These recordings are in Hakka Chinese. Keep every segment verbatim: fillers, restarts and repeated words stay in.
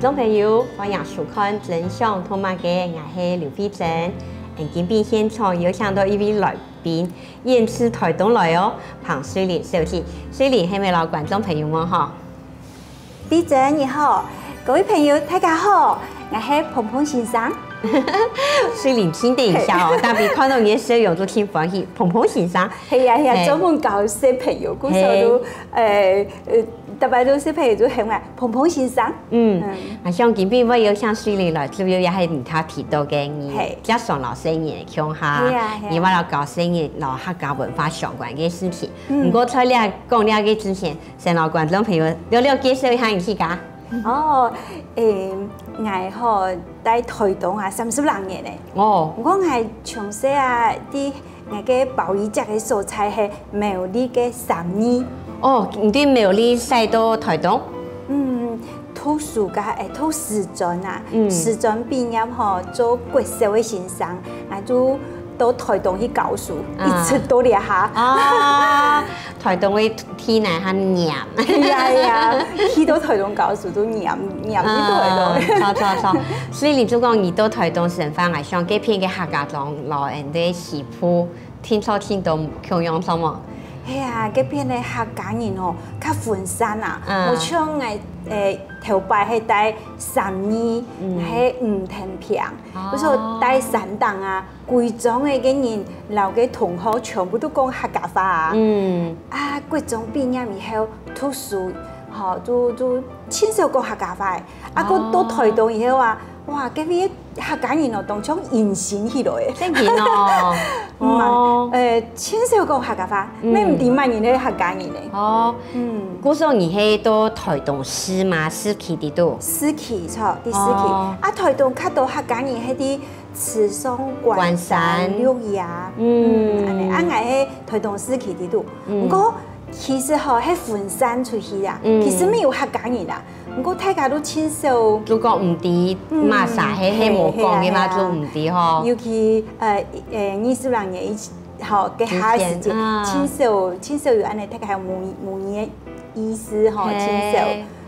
觀眾朋友，歡迎收看《真想讀麼个》，𠊎係劉慧珍。嗯，今晡日現場有請到一位來賓，遠自臺東來哦，彭瑞玲小姐。瑞玲，係毋係摎觀眾朋友問好？慧珍你好，各位朋友大家好，𠊎係彭彭先生。瑞玲，請等一下哦，大家看到你个笑容就盡歡喜。彭彭先生，係啊係啊，係。專門教小朋友，故所都，係。呃呃，大家都小朋友都喊𠊎彭彭先生。嗯，嗯。啊，像今晡日會邀請瑞玲來，主要也係你頭提到个，你係。家長老師个共下，係啊係啊。你會摎教生人摎客家文化相關个事情。嗯。毋過在這講這个之前，先摎觀眾朋友略略介紹一下你自家。哦，誒，𠊎吼在臺東啊三十零年咧。哦。毋過𠊎從細啊，在 𠊎个胞衣姐个所在係苗栗个三義。哦，你對苗栗徙到臺東？嗯，讀書个，誒，讀師專啊，嗯。師專畢業吼，做國小个先生，𠊎就到臺東去教書，啊。一直到這下。啊，臺東个地泥還黏。係啊係啊，去到臺東教書都黏黏去到臺東。啊，著著著。所以你就講你到臺東生活，𠊎想該片个客家庄摎𠊎等个西部 定著定著共樣著無？係啊，該片个客家人吼，較分散啊，嗯。無像𠊎，誒，頭擺係在三義，嗯。係五燈坪，哦。故所在山頂啊，歸庄个个人摎个同學全部都講客家話啊。嗯。啊，國中畢業以後讀書，吼，就，就盡少講客家話个。啊，哦。過到臺東以後啊，哇，該位 客家人哦，當像隱形起來个。正經哦。嗯啊，哦。呃，盡少講客家話，嗯。乜毋知麼人係客家人呢。哦。嗯。故所你係到臺東市嘛，市區裡肚？市區，著，在市區。哦。啊，臺東較多客家人係在池上、關山、關山。六龜。嗯。嗯，恁呢，啊，𠊎係臺東市區裡肚。嗯。毋過，其實吼，係分散出去啊，嗯。其實乜有客家人啊， 毋過大家都盡少，就講毋知麼儕係，嗯，係無講个嘛，係啊，係啊。就毋知吼。尤其，呃，呃，二十零年以前，吼，該下个時節，之前，啊。盡少，盡少有恁呢，大家有母，母語个意識吼，係。盡少，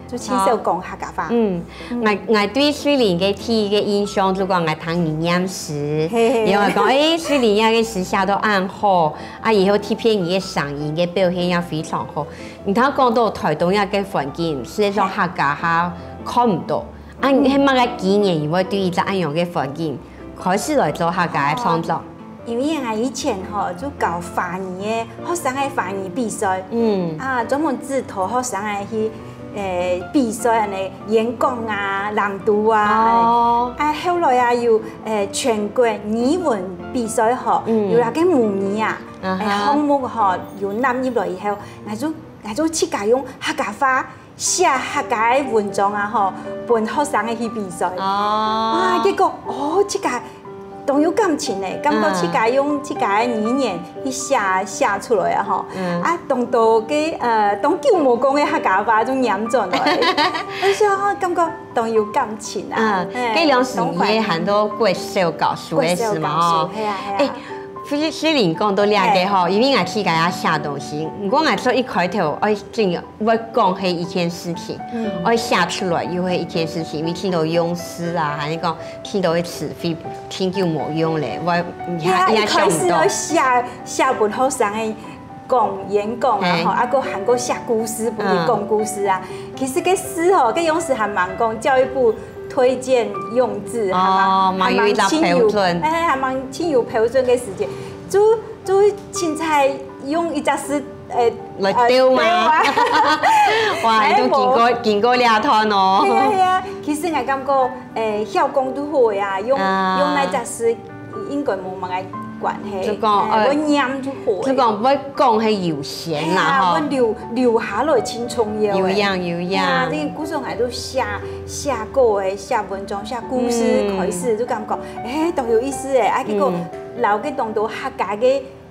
就盡少講客家話。嗯，嗯。𠊎，𠊎對瑞玲个第一个印象，就講𠊎聽你念詩，係，係。然後講，誒，瑞玲這个詩寫到恁好，啊，以後特別你个聲音个表現也非常好。 你頭講到臺東這个環境，實際上客家還看毋到。啊，你係麼个機緣，你會對一隻恁樣个環境開始來做客家个創作？哦，因為𠊎以前吼，就搞華語个，學生个華語比賽。嗯。啊，專門指導學生个去，誒，比賽恁呢，演講啊、朗讀啊，哦。啊，後來啊，有，誒，全國語文比賽吼，嗯。有那個母語啊，啊哈。誒，項目吼，有納入來以後，𠊎就 𠊎就自家用客家話寫客家个文章啊吼，分學生个去比賽。哦。哇，結果，哦，自家當有感情呢，感覺自家用自家个語言去寫，嗯。寫出來啊吼。嗯。啊，當多个，呃，當久無講个客家話就拈轉來。而且吼，感覺當有感情啊。嗯，嘿，該當時你也還在國小教書个時嘛吼。國小教書，係啊，係啊。誒， 雖，雖然講到這个吼，嘿。因為𠊎自家也寫東西，毋過𠊎做一開頭愛真个愛講係一件事情，嗯。愛寫出來又係一件事情，因為聽到用詞啊，還係講聽到个詞彙，聽久無用咧，𠊎也，也啊，也想毋到。一開始愛寫，寫分學生个講演講啊，嘿。吼，啊，閣還過寫故事，分佢講故事啊。嗯。其實該詩吼，該用詞還蠻講，教育部 推薦用字，哦，還蠻，蠻有一隻標準。還蠻清楚，哎，還蠻清楚標準个時節，就，就凊彩用一隻字，呃，來鬥嘛。呃，鬥啊。哇，你都經過，哎，無。經過這段哦。係啊，係啊，其實𠊎感覺，誒，曉講就好个啊，用，啊。用該隻字 應該無麼个關係，就講，哎，呃，會念就好了。就講會講係優先啦，係啊，吼。會留，留下來盡重要的。有影，有影。係啊，這个故所𠊎都寫，寫歌的，寫文章，寫故事，嗯。開始就感覺，哎，當有意思誒，啊，結果，嗯。留个當多客家个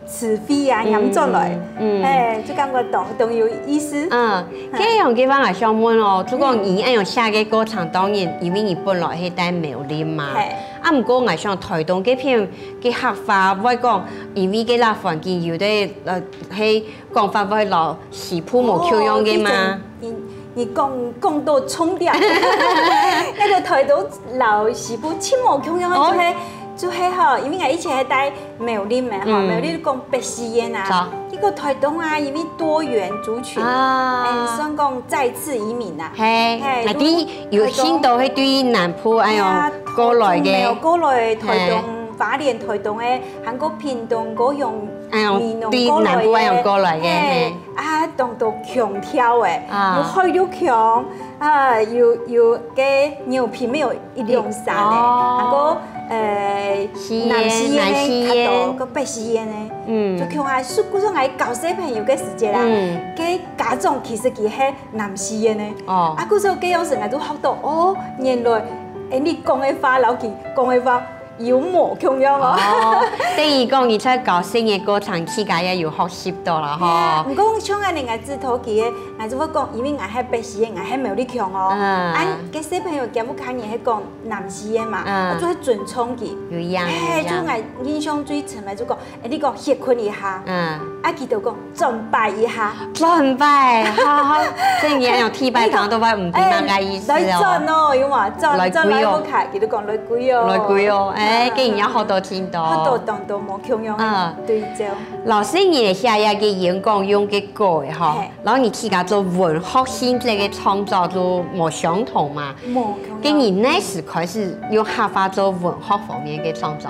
詞彙啊，嗯，念轉來，嗯，嗯。哎，就感覺當，當有意思。嗯，嗯。這樣个話，𠊎想問哦，就講，嗯。你恁樣寫个過程當中，因為你本來係在苗栗嘛，嘿。 啊，毋過𠊎想臺東該片个客話會講，因為該个環境有个，呃，係講法會摎西部無共樣个嘛。哦，非常，因，你講，講到重點，該个臺東摎西部盡無共樣个，哦。就係，就係吼，因為𠊎以前係戴苗栗嘛吼，嗯。苗栗講北四縣啊，著。結果臺東啊，因為多元族群，啊。哎，算講再次移民啊。嘿，嘿，那你有聽到係對南部，哎喲，係啊，過來个。從苗栗過來，臺東、嘿。花蓮、臺東个，還過屏東、高雄、哎喲，美濃過來个。對南部哎喲過來个，嘿。嘿。 啊，當多腔調誒，啊。有海陸腔，啊，有，有个牛皮沒有一兩三誒，哦。還過，呃，四縣，南四縣个較多，南四縣。个北四縣个，嗯。就像啊，故所𠊎教小朋友个時節啦，嗯。个家長其實佢係南四縣个，哦。啊，故所該樣時𠊎就學到，哦，原來，誒，你講个話，摎佢講个話， 有無共樣哦。哦，等於講，你在教生个過程，自家也有學習到了吼。係啊，毋過像恁呢，𠊎知道佢个，𠊎就會講，因為𠊎係北四縣，𠊎係苗栗腔哦。嗯。啊，該小朋友佢屋下人係講南四縣嘛，嗯。𠊎就會尊重佢。有影，嘿，有影。就𠊎印象最深个，就講，誒，你講歇睏一下。嗯。啊，佢就講， 轉擺一下。轉擺，好，好，所以你還有替擺堂都擺毋知麼个意思哦。哎，來轉哦，有無？轉，來歸哦。轉來屋下，佢就講來歸哦。來歸哦，哎，嗯，跟人家好多聽到。好多當多無共樣个，嗯。對照。老師，你寫這个演講用个稿个吼，嘿。然後你自家做文學性質个創作都無相同嘛？無共樣。跟你那時開始用客話做文學方面个創作？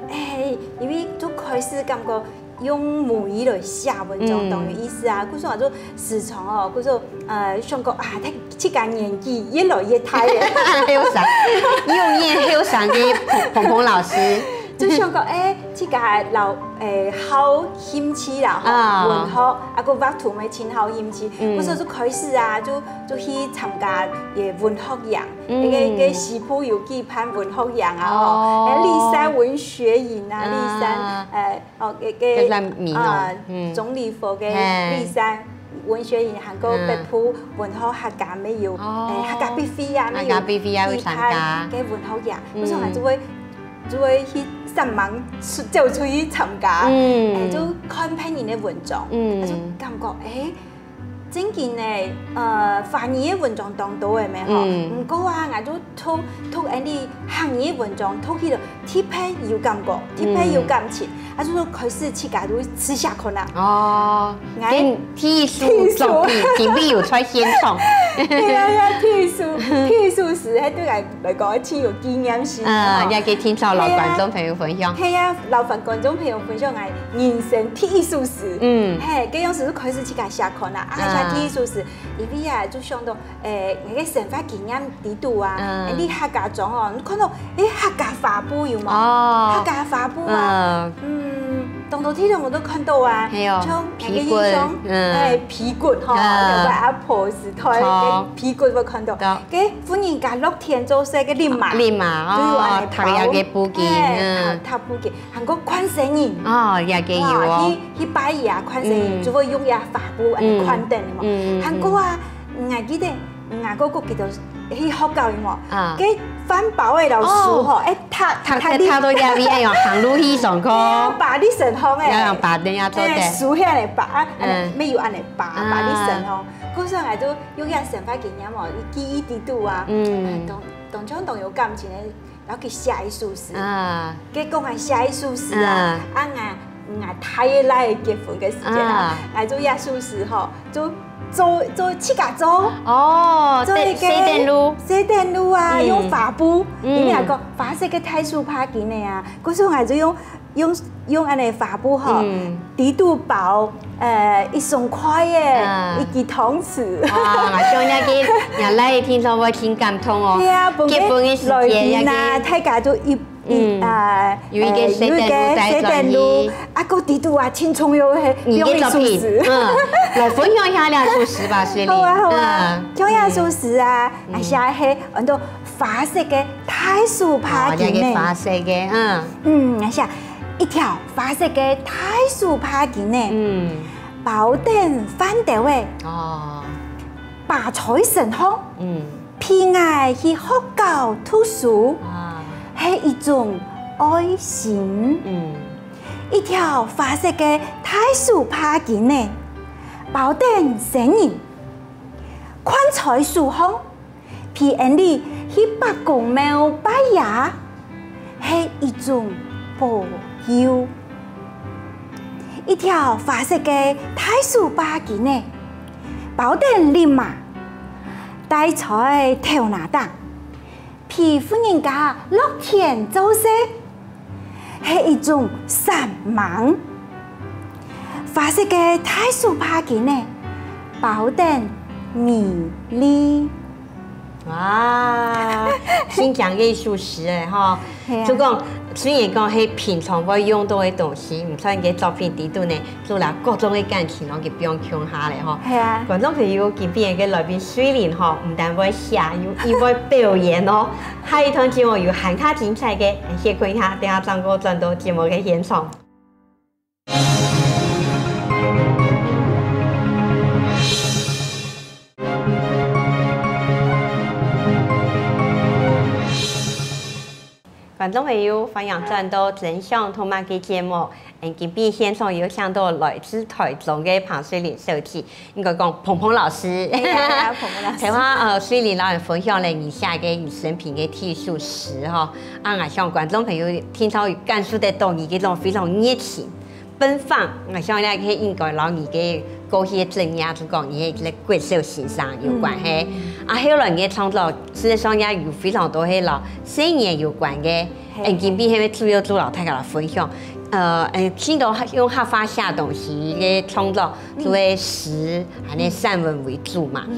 哎，因為就開始感覺 用母語來寫文章當有意思啊。嗯。故所𠊎就時常哦，故所，呃，想講啊，但自家年紀越來越大了。後生，又念後生个彭，彭彭老師。就想講，哎，自家老，哎，好興趣啦，吼，啊。文學，啊，个畫圖乜盡好興趣。嗯。故所就開始啊，就，就去參加也文學營，嗯。那个，那个西部有舉辦文學營啊，吼，哦。哎，梨山文學營啊，啊。梨山，哎， 哦，个，个，个難民哦，啊，嗯。中壢个嘿。梨山文學營，還過北部文學客家乜有，哦。哎，客家筆會啊，乜有客家筆會啊，有參加。舉辦个文學營，嗯。故所𠊎就會，就會去煞猛出，走出去參加，嗯。哎，就看別人个文章，嗯。啊，就感覺，哎， 正經呢，呃，華語个文章當多个咩吼？嗯。毋過啊，𠊎就讀，讀恁呢客語个文章，讀起來特別有感覺，特別有感情。嗯。啊，就說開始自家就會試寫看啊。哦，𠊎跟第一手作品，第一手。準備有在現場。係啊，係啊，第一手，第一手詩，該對𠊎來講，盡有紀念性啊，吼。你也可以聽著摎觀眾朋友分享。係啊，摎觀眾朋友分享𠊎人生第一手詩。嗯。嘿，該樣時就開始自家寫看啊。 啊，啊。寫第一首詩，因為啊，就想到，誒，𠊎个生活經驗裡肚啊，嗯。誒，你客家庄哦，你看到，誒，客家花布有無？哦。客家花布啊，嗯。嗯，當多地方𠊎都看到啊，係哦，像𠊎个印象，皮骨，嗯。誒，皮骨吼，嗯。有个阿婆時代，著。个皮骨𠊎看到，著。个婦人家落田做事个笠嫲，笠嫲，都有恁呢哦，包，綴這个布巾，誒，嗯。綴，綴布巾。 還過款仙人。哦，也个有哦。哇，去，去拜佢啊，款仙人，嗯。就會用佢花布恁呢款等个嘛。嗯，嗯，嗯。還過啊，𠊎記得，𠊎哥哥佢就去學校个嘛。啊。該番包个老師吼，哦。誒，他，他，他，他，他都也會用行路去上課。哎呀，爬在身項誒。要用爬等也做得。哎，手起來爬，啊，嗯。沒有恁呢爬，爬在身項。啊。故所𠊎就用佢生活經驗哦，記憶裡肚啊，嗯。哎，當，當像當有感情个。 然後佢寫一首詩。啊。結果𠊎寫一首詩啊，啊。啊，𠊎，𠊎大个倈仔結婚个時間啊，啊。𠊎做一首詩吼，做，做，做自家做。哦，做一个細等路。細等路啊，嗯。用花布，嗯。因為𠊎講花色个大手帕巾个啊，故所𠊎就用，用，用恁呢花布吼，嗯。裡肚包 呃，一雙筷仔，啊。一支湯匙。哇，𠊎想該个，若倈仔聽著會盡感動哦。係啊，分該結婚个時節，來賓啊，該个，大家就一，一，嗯。啊，有一个細等路，呃，有一个細等路，帶轉去。啊，該裡肚啊，盡重要个係你个作品，用个壽司。嗯，來分享一下這壽司吧，雪莉。好啊，好啊，嗯。像這壽司啊，嗯。啊，寫个係很多花色个大手帕巾呢。哦，這个花色个，嗯。嗯，啊，寫一條花色个大手帕巾呢。嗯。 包等飯兜仔，哦。爬在身項，嗯。陪𠊎去學校讀書，啊。係一種愛心。嗯。一條花色个大手帕巾呢，包等仙人，擐在手項，陪𫣆俚去伯公廟拜爺，係一種保佑。一條花色个大手帕巾仔，包等笠嫲，戴在頭那頂，陪婦人家落田做事，係一種煞猛。花色个大手帕巾仔，包等美麗。哇，新疆个一首詩欸，吼。係啊。就講，雖然講係平常會用到个東西，毋算个作品裡肚呢，做了各種个感情，攏去放共下咧，吼。係啊。觀眾朋友，今晡日个來賓瑞玲吼，毋但會寫，又，又會表演哦。下一段節目有還較精彩个，先看一下，等下正過轉到節目个現場。 觀眾朋友，歡迎轉到《真想讀麼个》節目。嗯，今晡日現場有請到來自臺中个彭瑞玲小姐，應該講彭彭老師。係啊，彭彭老師。頭下，呃，瑞玲摎𫣆分享了你寫个你生平个第一首詩吼，啊，𠊎想觀眾朋友聽著感受得到你這種非常熱情、奔放，𠊎想這个應該摎你个過去个職業，就講你个國小先生有關係。嗯。啊，後來你个創作，事實上也有非常多係摎細人有關个。係。嗯，今晡日係主要做摎大家來分享。呃，嗯，聽到用客話寫東西个創作， 就係詩，恁呢散文為主嘛。嗯。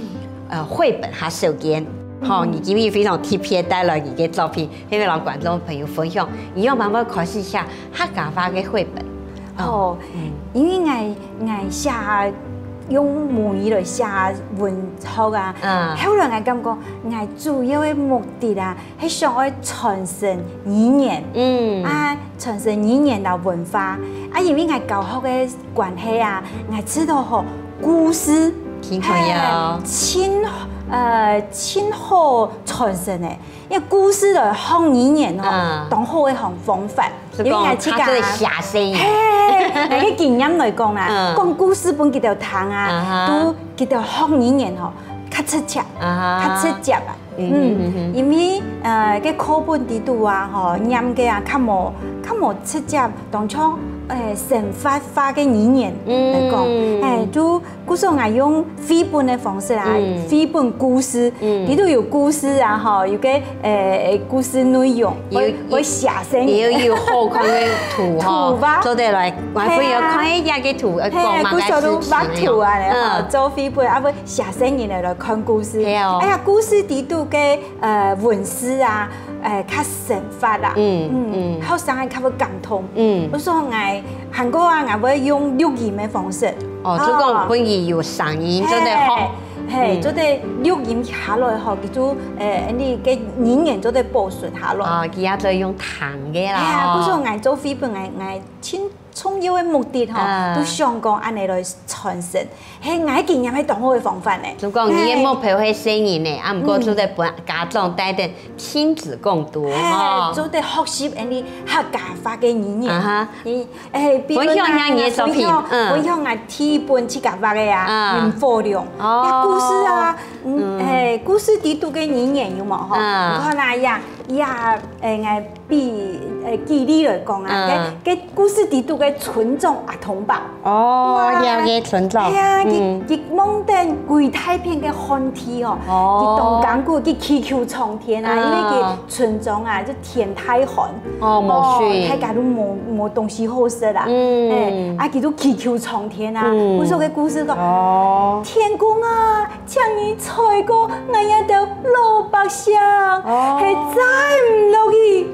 呃，繪本較少見。吼，嗯。你今晡日非常特別帶來你个作品，係毋係摎觀眾朋友分享，你仰般會開始寫客家話个繪本？哦，嗯。因為𠊎，𠊎寫，用母語來寫文學啊，嗯。後來𠊎感覺𠊎主要个目的啊， 係想愛傳承語言。嗯。啊，傳承語言摎文化。啊，因為𠊎教學个關係啊，𠊎知道吼，故事，真重要。係，盡，呃，盡好傳承个。因為故事來學語言吼，嗯。當好个方，方法。就講因為𠊎自家，較做寫生。係，𠊎个經驗來講啊，嗯。講故事分佢兜聽啊，啊哈。都佢兜學語言吼，較直接，啊哈。較直接啊。 嗯，嗯，嗯，嗯。因為，呃，該課本裡肚啊，吼，唸个啊，較無，較無直接，當像，欸，生活化个語言來講，嗯。欸，就，故所𠊎用繪本个方式啊，嗯。繪本故事，嗯。裡肚有故事啊，吼，有个，欸，故事內容，有，會，會寫生。也有，有好看个圖吼，圖吧。做得來，𠊎會有看一下个圖，呃，係啊。講麼个事情个。係啊，故所都畫圖啊，嗯。吼，做繪本啊，會寫生人來，來看故事。係哦。哎呀，故事裡肚个 呃，文字啊，呃，較生活啦。嗯，嗯，嗯。學生个較會感動。嗯。故所𠊎，還過啊，𠊎會用錄音个方式。哦，就講哦。本來有聲音，做得學。係，係，嗯。做得錄音下來吼，佢就，呃，你个語言做得保存下來。哦，佢也做得用聽个啦，係啊，吼。故所𠊎做繪本，𠊎，𠊎盡 重要个目的吼，啊。都想講恁呢來傳承。係，𠊎經驗係當好个方法呢。就講你个目標係細人呢，啊，毋過做得分家長帶等親子共讀，係，吼。做得學習恁呢客家話个語言。啊哈。你，欸，比如講啊，分享一下你个作品，分享，嗯。分享啊，第一本自家畫个啊，啊。螢火蟲。哦。呀，故事啊，嗯，嗯。欸，故事裡肚个語言有無吼？啊。你看啊，呀，呀，欸，𠊎 比，呃，舉例來講啊，嗯。該，該故事裡肚个村長阿通伯。哦，哇，了解村長。係啊，佢，嗯。佢望等歸大片个旱地哦，哦。佢當艱苦，佢祈求上天啊，嗯。因為佢村莊啊，就天太旱。哦，無水。哦，大家都無，無東西好食啊。嗯。欸，啊，佢都祈求上天啊，嗯。故所个故事講，哦。天公啊， 請你吹過𠊎這兜老百姓，哦。係再毋落雨，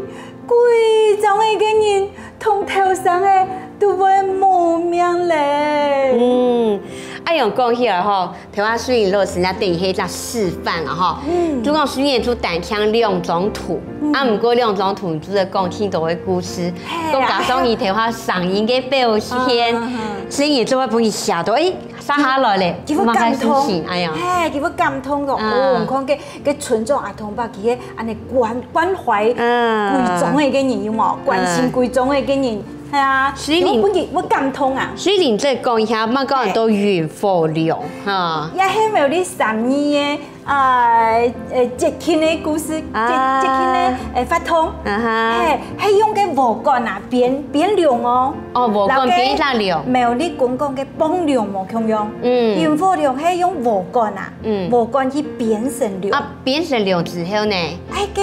歸庄个个人同頭生个都會無命咧。嗯，恁樣講起來吼，頭下水老師那等於係一隻示範啊吼。嗯。就講水眼珠單淨兩張圖，嗯。啊，毋過兩張圖就係講盡多个故事，係啊。再加上你頭下聲音个表現，嗯，嗯，嗯。聲音就會分你寫到，欸， 煞下來咧，佢會感動，有麼个事情？哎呀。嘿，佢會感動个。嗯。哦，你看該，該村長阿通伯，佢个恁呢關，關懷，嗯。歸庄个个人，有無？關心歸庄个个人，係啊，水靈，我本來會感動啊。水靈再講一下，麼个安到雲火龍哈？也係苗栗三義个，呃，呃，節慶个故事，節，啊，節慶个，呃，活動。啊哈。係，係用个禾稈啊，編，編龍哦。哦，禾稈編一隻龍。摎該苗栗公館个磅龍無共樣。嗯。雲火龍係用禾稈啊，嗯。禾稈去編成龍。啊，編成龍之後呢？哎，該，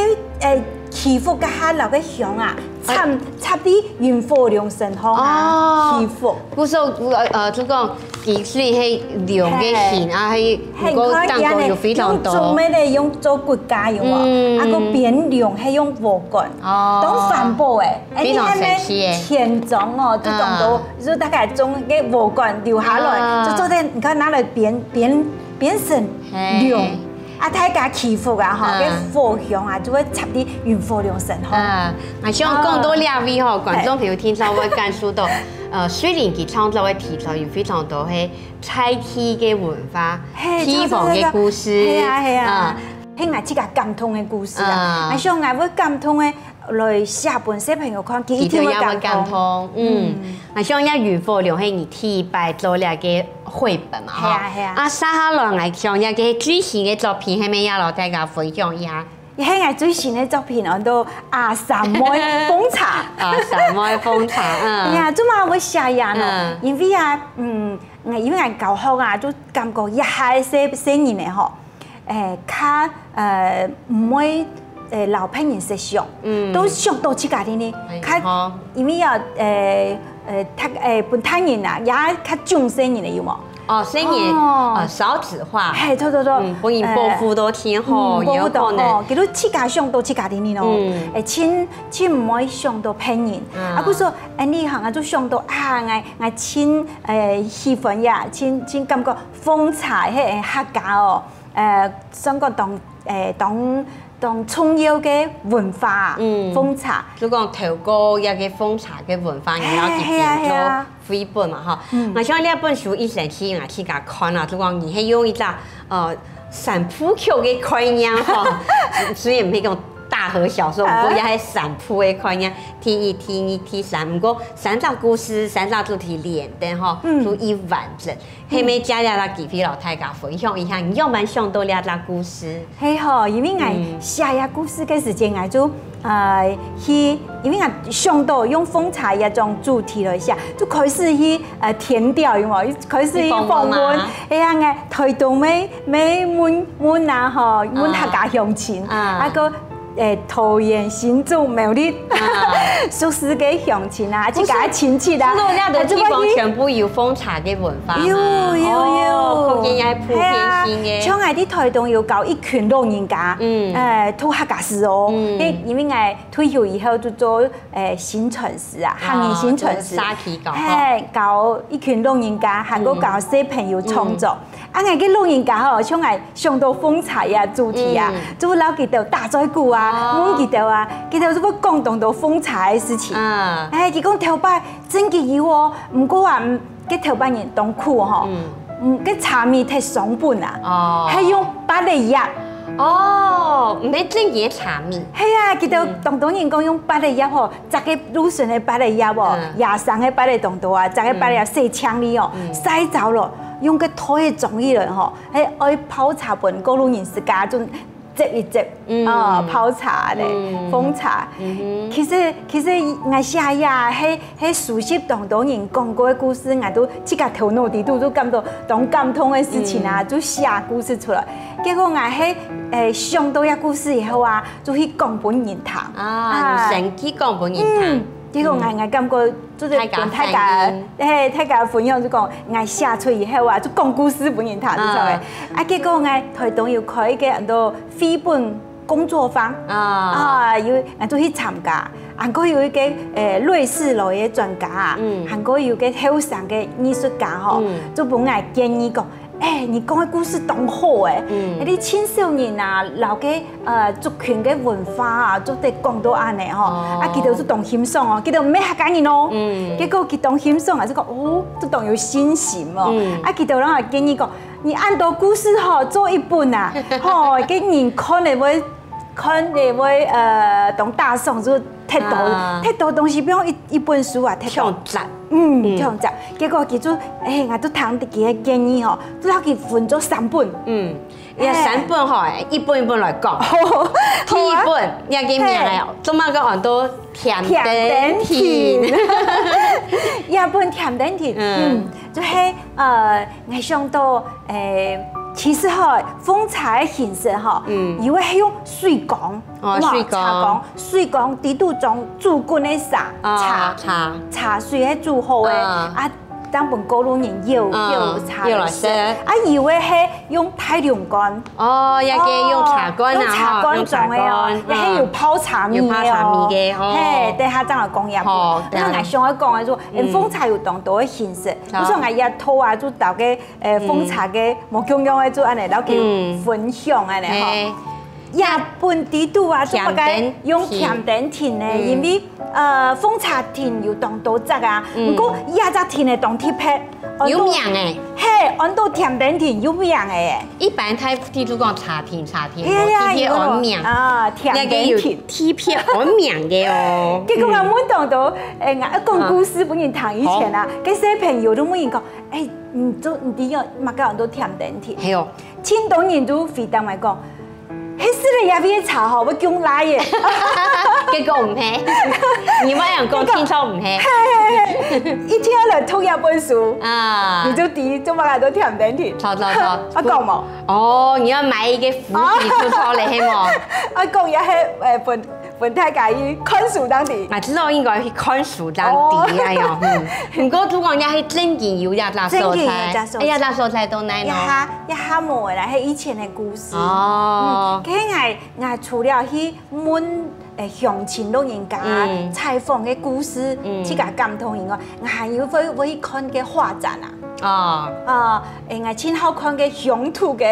呃，祈福該下摎該香啊，插，插在雲火龍身上啊，哦。祈福。故所，呃，呃，就講，佢雖然係龍个形啊，係，係，毋過當中有非常多。你看佢恁呢，用做骨架有無？嗯。啊，个編龍係用禾稈，哦。當環保欸。哎，非常神奇欸。你看該田中哦，這種都，嗯。就大概種个禾稈留下來，嗯。就做得，你看拿來編，編，編成龍。嘿。 啊，大家祈福啊，吼，嗯。該火香啊，就會插在雲火龍身上。啊，𠊎想講到這位吼，哦。觀眾朋友聽眾會感受到，呃，水靈佢創作个題材有非常多係在地个文化、嘿，地方个故事。對，對，對。係啊，係啊。啊。係𠊎自家感動个故事啊。啊。𠊎想𠊎會感動个， 來寫分細朋友看，佢一定會感動。佢就也會感動。嗯。嗯。啊，像這雲火龍係你第一擺做這个繪本嘛，吼。係啊，係啊。啊，接下來𠊎想這个最新个作品，係毋係也摎大家分享一下？係𠊎最新个作品，安到阿三妹奉茶。阿三妹奉茶，嗯。係啊，做麼个會寫這呢？嗯。因為啊，嗯，因為𠊎教學啊，就感覺這下細，細人仔吼， 欸，較，呃，毋會，呃，摎別人識相，嗯。都相到自家定定。哎，較，吼。因為啊，呃，呃，大，呃，分大人啊，也較重細人个有無？哦，細人，哦。呃，少子化。嘿，對，對，對。嗯，分人保護到天吼，呃，嗯，保護到吼，有可能。佢都自家相到自家定定咯。嗯。欸，盡，盡毋會相到別人。嗯。啊，故所，欸，你行啊，就相到啊，𠊎，𠊎盡，呃，喜歡呀，盡，盡感覺奉茶係客家哦。 呃，算講當，呃，當，當重要个文化啊，嗯。奉茶。就講透過這个奉茶个文化，然後去，嘿，嘿啊，嘿啊。編做繪本嘛，吼。嗯。𠊎想這本書一生起，𠊎自家看啊，就講你係用一隻，呃，三部曲个概念，吼。雖然毋係講大河小說，啊。毋過也係三部个概念，第一、第二、第三，毋過三隻故事、三隻主題連等，吼，嗯。就已完整。 係毋係借這个機會摎大家分享一下，你仰般想到這隻故事？係吼，因為𠊎，嗯。寫這故事个時間，𠊎就，呃，去，因為𠊎想到用奉茶這種主題來寫，就開始去，呃，田調，有無？開始去訪問。去訪問嗎？係啊，𠊎台東乜，乜問，問啊，吼，問客家鄉親，啊。啊，个 欸，桃園、新竹、苗栗，啊。熟識个鄉親啊，自家个親戚啊，不過這个地方全部有奉茶个文化嘛。有，有，有。哦，可見也係普遍性个。係啊，像𠊎在台東有交一群老人家，嗯。欸，讀客家詩哦。嗯。因為，因為𠊎退休以後就做，欸，行傳師啊，啊，客語行傳師。做社區教學。嘿，交一群老人家，還過交小朋友創作。嗯。 啊，𠊎个老人家吼，像𠊎想到奉茶啊主題啊，嗯。就摎佢兜打嘴鼓啊，哦。問佢兜啊，佢兜就會講當多奉茶个事情。啊。欸，佢講頭擺真个有哦，毋過啊，嗯，該頭擺人當苦吼，嗯。嗯，該茶米忒傷本啊，哦。還用芭樂葉。哦，毋係正經个茶米。係啊，佢兜當多人講用芭樂葉吼， 摘个路脣个芭樂葉哦，嗯。野生个芭樂當多啊，摘个芭樂葉洗淨哩哦，嗯。曬燥咯，用个陶个盅仔來吼，係愛泡茶分過路人自家就接一接，嗯。啊，泡茶咧，嗯。奉茶。嗯哼。其實，其實𠊎寫呀，係，係收集當多人講過个故事，𠊎都自家頭腦底肚都感到當感動个事情啊，嗯。就寫故事出來。結果𠊎係，欸，想到這故事以後啊， 就去講分人聽。啊，啊。你先去講分人聽。嗯，結果𠊎，嗯。𠊎感覺就是分大家，大家反應。嘿，大家分享就講，𠊎寫出以後啊，就講故事分人聽，就出來。啊。啊，結果𠊎台東有開一个安到繪本工作坊。啊。啊，有，𠊎就去參加。還過有一个，欸，瑞士來个專家啊，嗯。還過有个後生个藝術家吼，嗯。就分𠊎建議講， 欸，你講个故事當好欸！嗯。該啲青少年啊，摎个，呃，族群个文化啊，做得講到恁呢吼。哦。啊，佢兜就當欣賞哦，佢兜毋係客家人哦。嗯。結果佢當欣賞啊，就講，哦，就當有信心哦。嗯。啊，佢兜人也建議講，你恁多故事吼，做一本啊，吼，个人看了會 看了會，呃，當打爽，就忒多，啊。忒多東西，比如一，一本書啊，忒多。忒雜。嗯，嗯。忒雜。結果佢就，哎，𠊎就聽佢个建議吼，就摎佢分做三本。嗯，這三本吼，一本一本來講。好啊。第一本，這个名哎，嘿。做麼个安到甜點店？甜點店。這本甜點店，嗯。嗯，就係，呃， 𠊎想到，誒，其實吼，奉茶个形式吼，嗯。有个係用水缸，哦，有無？水缸。茶缸，水缸底肚裝煮滾个茶，哦，茶，茶。茶水係煮好个，啊。啊，當分過路人舀，哦，舀茶來食。舀來食。啊，有个係用大龍罐。哦，這个用茶罐啊，哦，用茶罐裝个哦，吼，用茶罐，也係有泡茶米个哦。嗯。有泡茶米个，哦。嘿，等下正來講這个。好，等下。該𠊎想愛講个就，嗯。誒，奉茶有當多个形式， 好。故所𠊎這套啊，就摎該，呃，嗯。奉茶个無共樣个，就恁仔摎佢，嗯。分享恁仔吼。嘿。這本底肚啊，就大概甜點店。用甜點店呢，嗯。因為，呃，奉茶店有當多隻啊，嗯。毋過這隻店呢當特別，有名誒。嘿，安到甜點店有名誒。一般大家就講茶店，茶店，嘿呀，無特別安名。有啊，甜點店。這个有特別安名个哦。結果𠊎問當多，嗯。誒，𠊎講故事分人聽以前啊，好。該小朋友都問人講， 誒，你做，你知有麼个安到甜點店？係哦。盡多人都回答𠊎講，係食了這位个茶吼，會降拉耶。結果毋係，你莫恁樣講，聽說毋係。嘿，嘿，嘿，一定愛來讀這本書，啊。你就知做麼个安到甜點店。著，著，著。啊，講無？哦，你愛買一個伏筆出來，係無？啊，講也係，誒，分 分大家去看書當知。𠊎知道應該去看書當知，哦。哎喲，嗯。毋過拄講也係正經有這隻所在，正經有這所在。哎呀，這所在到哪呢？這下，這下無啦，係以前个故事。哦。嗯，其實𠊎，𠊎除了去問，誒，鄉親老人家，嗯。採訪个故事，嗯。自家感動以外，𠊎還有會，會去看个畫展啊。哦。啊，誒，𠊎盡好看个鄉土个，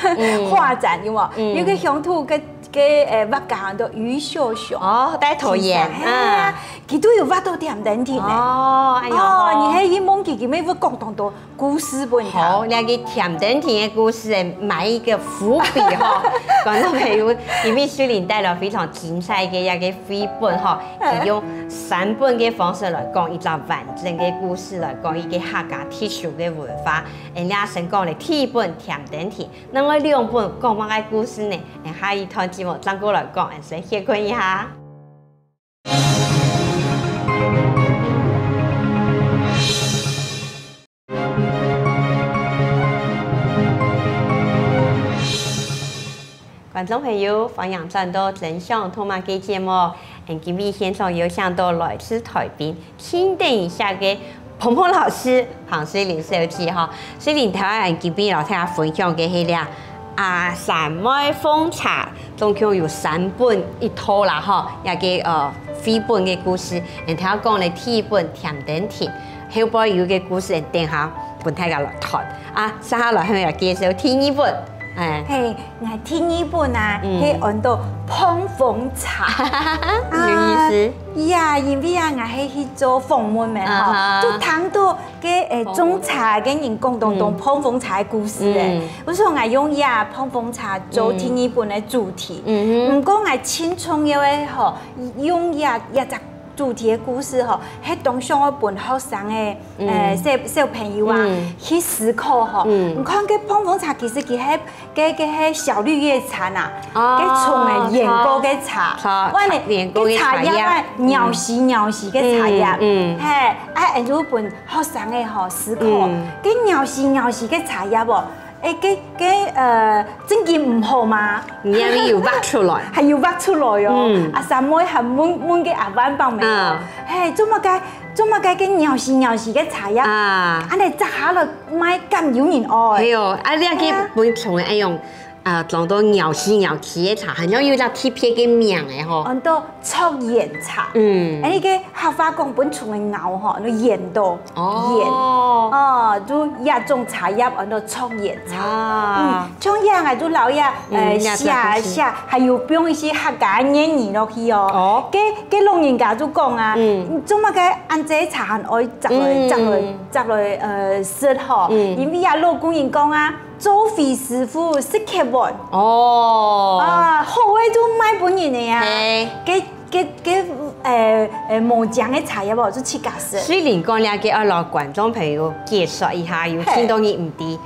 嗯。畫展，有無？嗯。有个鄉土个 个，誒，畫家安到余秀雄。哦，戴頭銼，先生，嘿啊，嗯。佢都有畫到甜點店呢。哦，哎喲。哦，你係去問佢，佢乜會講當多故事分你聽。好，這個甜點店个故事，誒，埋一個伏筆吼。觀眾朋友，因為水玲帶來非常精彩个一個繪本吼，佢用三本个方式來講一隻完整个故事，來講一個客家特殊个文化。人家先講咧，第一本甜點店， 另外兩本講麼个故事呢？下一段節目正過來講，𠊎先歇睏一下。觀眾朋友，歡迎轉到《真想讀麼个》節目。 𠊎今晡日現場有請到來自臺北，盡得人惜个彭彭老師，彭水玲小姐吼。水玲頭下𠊎今晡日摎大家分享个係這阿三妹奉茶，總共有三本一套啦吼，這個，呃，繪本个故事。𠊎頭下講了第一本甜點店，後背有個故事，等下分大家來談。啊，接下來𠊎愛介紹第二本，哎。嘿， 𠊎第二本啊，嗯。係安到膨風茶。有意思。啊，呀，因為啊，𠊎係去做訪問个吼，啊哈。就聽到个，誒，種茶个人講當多嗯。膨風茶个故事誒。嗯。故所𠊎用這膨風茶做第二本个主題。嗯哼。毋過𠊎盡重要个吼，用這，這隻主題个故事吼，係當想愛分學生个，嗯。誒，小，小朋友啊，嗯。去思考吼。嗯。你看該膨風茶其實佢係 該，該係小綠葉茶吶，哦，該種个芫荽个茶，茶，哇，你，芫荽个茶葉。該茶葉啊，嗯。蓊絲蓊絲个茶葉，嗯，嗯。嘿，啊，𠊎就分學生个吼思考，嗯。該蓊絲蓊絲个茶葉哦，誒，該，該，呃，正經毋好嗎？你還有挖出來。還有挖出來哦。嗯。啊，三妹還問，問个阿萬伯姆哦，嗯。嘿，做麼个，做麼个該蓊絲蓊絲个茶葉，啊。恁樣摘下來 賣敢有人愛。係哦，啊，你這個分蟲个愛用，啊，裝到蓊絲蓊絲个茶，好像有一隻特別个名个吼。安到著蓊茶。嗯。哎，該个客話講分蟲个咬吼，安到蓊到。哦。蓊。哦，就這種茶葉安到著蓊茶。啊。嗯，像這𠊎就摎這，呃，嗯，這寫寫，還有放一些客家諺語落去哦。哦。該，該老人家就講啊，嗯。你做麼个恁濟茶還愛摘來，嗯。摘來，摘來，呃，食吼？嗯。因為啊，老古人講啊， 做回師傅食乞碗。哦。啊，好个就賣分人个啊。嘿。該，該，該，誒誒，無漿个茶葉哦，就自家食。雖然講這個愛摎觀眾朋友解說一下，有聽到你毋知，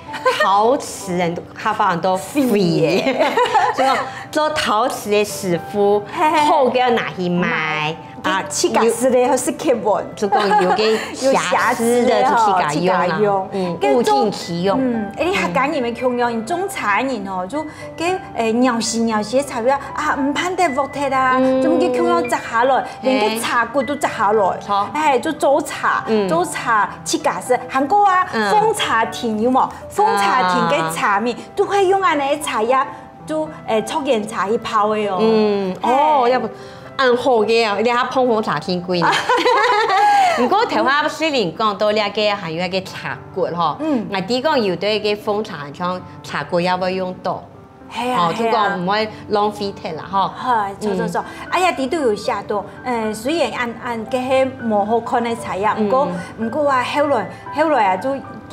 陶瓷人客話講到飛耶，所以講做陶瓷个師傅，嘿嘿嘿，好个拿去賣。啊，自家食个，係客文。就講有个瑕疵个就自家用啊，有瑕疵个吼，自家用。嗯，物盡其用。嗯，誒，你客家人个共樣，種茶个人哦，就 該誒，咬死咬死个茶葉啊，毋盼得剝忒啊，總係共樣摘下來，連个茶骨都摘下來，著，誒，就做茶，做茶自家食。還過啊，奉茶亭有無？奉茶亭个茶米都係用恁樣个茶葉，就誒，著菸茶去泡个哦。嗯，哦，要不恁好个哦，這下膨風茶真貴呢。毋過頭下雖然講到這個還有一個茶骨吼，嗯，𠊎知講有對个奉茶像茶骨也會用到。 係啊，哦，就講毋會浪費忒啦，吼。係，著著著。哎呀，裡肚有寫到，呃，雖然恁恁个係無好看个茶葉，毋過毋過啊，後來後來啊，就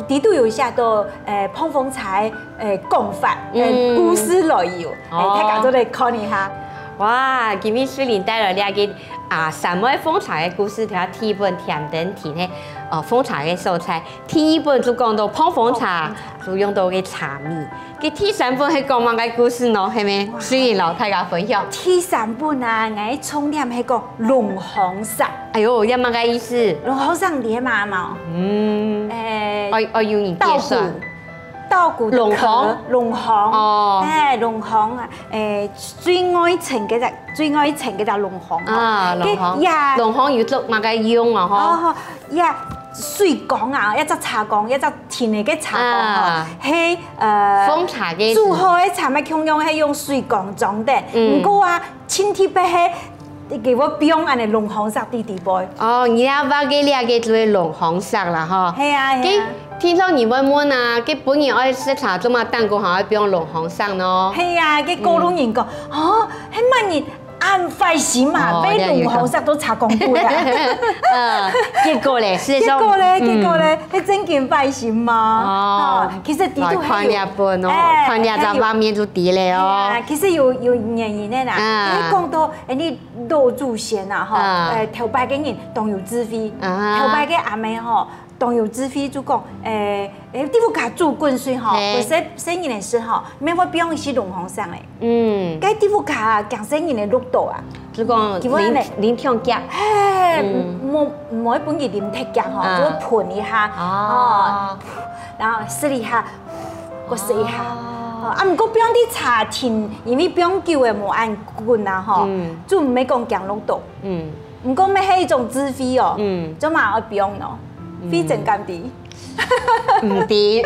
裡肚有寫到，呃，膨風茶个呃講法，呃，故事來由，呃，大家做得看一下。哇，今日雖然帶來這個啊，三妹奉茶个故事，頭下第一本甜點題呢，哦，奉茶个所在，第二本就講到膨風茶，就用到个茶米。 該第三本係講麼个故事呢？係無？雖然摎大家分享。第三本啊，𠊎重點係講龍皇石。哎喲，這麼个意思？龍皇石你知嘛？嗯，誒，愛愛有人介紹。稻穀，稻穀的殼，龍皇，龍皇，哦，誒，龍皇啊，誒，最外層該隻，最外層該隻龍皇啊，龍皇，呀，龍皇有做麼个用啊？吼，哦，呀，水缸啊，一隻茶缸，一隻 前个个茶缸吼，係呃，奉茶个煮好个茶乜共樣係用水缸裝等。毋過啊，盡特別係佢會放恁樣龍皇石在裡背。哦，你這畫个這個就係龍皇石啦吼。係啊係啊。聽眾你會問啊，該本人愛食茶，做麼个蛋糕還愛放龍皇石呢？係啊，該過路人講，哦，係麼人 恁壞心嘛，哦，買龍皇石都查功夫呀。嗯，結果咧，事實上，結果咧，結果咧，係真經壞心嘛。哦，其實裡肚還有，來看這本哦，哎，看這張畫面就知咧哦。哎呀，其實有有原因个啦，啊，因為講到，哎，你老祖先啊，吼，啊，哎，頭擺个人當有智慧，啊，頭擺个阿姆吼， 當有智慧就講，誒誒，裡肚加煮滾水吼，係，分細細人个時候，乜會放一息龍皇石咧。嗯，該裡肚加驚細人个落到啊，就講佢會恁樣，啉啉忒遽，係，嗯，無無愛分佢啉忒遽吼，啊，就會噴一下，哦，然後試一下，過試一下，哦，啊，毋過放在茶廳，因為放久个無恁滾啊吼，嗯，就毋會講驚落到，嗯。 毋過乜係一種智慧哦，嗯，做麼愛放呢？非常感激。毋知，